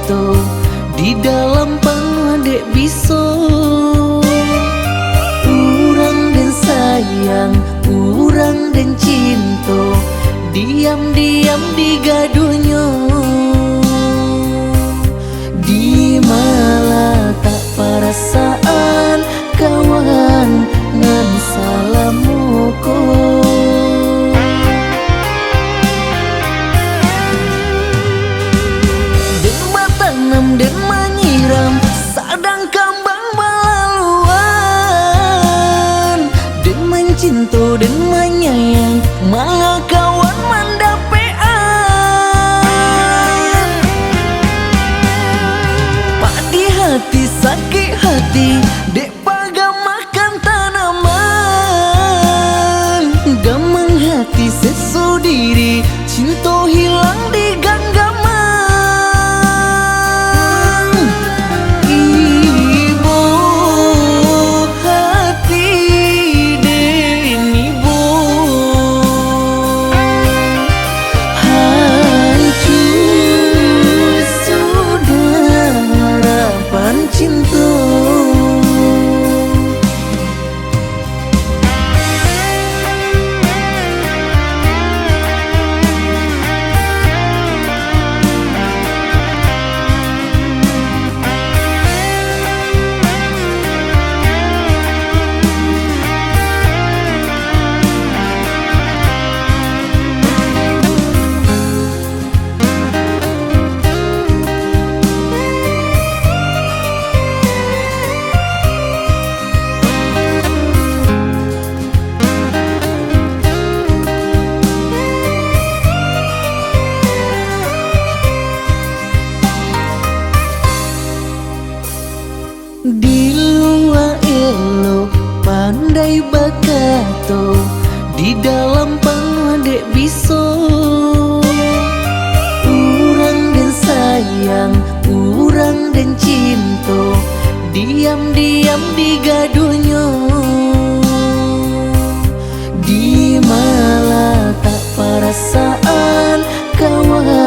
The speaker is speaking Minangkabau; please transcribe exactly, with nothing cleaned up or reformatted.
Di dalam pangua dek biso, urang den sayang, urang den cinto, diam-diam digaduhnyo. Di ma latak parasaan kawan nan salamo ko? Den batanam, den manyiram, sadang kambang balaluan. Den mancinto, den manyayang, manga kawan mandapekan. Padih hati, sakik hati, dek pagamakan tanaman. Gamang hati seso diri, cinto hilang di ganggaman. Ibo hati den ibo, hancua sudah harapan cinto. Di lua elok pandai bakato, di dalam pangua dek biso. Urang den sayang, urang den cinto, diam-diam digaduhnyo. Di ma latak parasaan kawan